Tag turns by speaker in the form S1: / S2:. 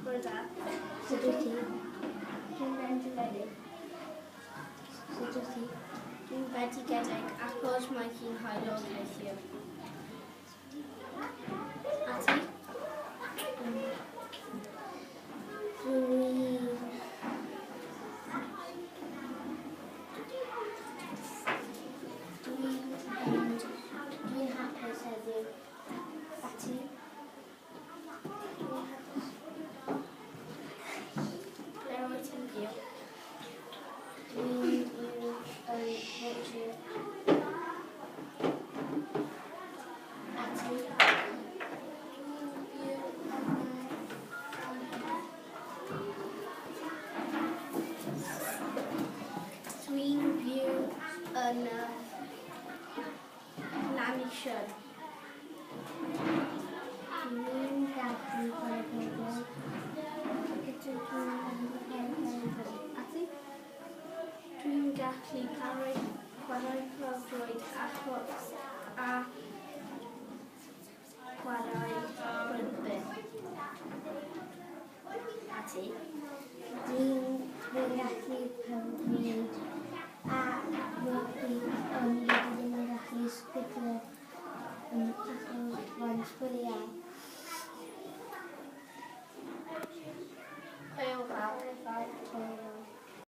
S1: Bore da.
S2: Sut wyt ti?
S1: Dwi'n bendigedig.
S2: Sut wyt ti?
S1: Dwi'n bendigedig achos mae hi'n heulog heddiw. A ti?
S2: Dwi'n Dwi'n dwi'n hapus heddiw. A ti? Dwi'n hapus.
S1: Ble wyt ti'n byw?
S2: Dwi'n byw yn Wiltshire. A ti?
S1: Dwi'n byw yn Dwi'n byw yn Llanisien.
S2: Dwi'n gallu chwarae pêl-droed. Dwi'n gallu chwarae pêl-droed. A ti?
S1: Dwi'n gallu chwarae pêl-droed achos a chwarae rygbi. A ti?
S2: Dwi'n gallu pêl-droed a rygbi, ond dwi ddim yn gallu sgwdlo achos mae'n sgwiliau.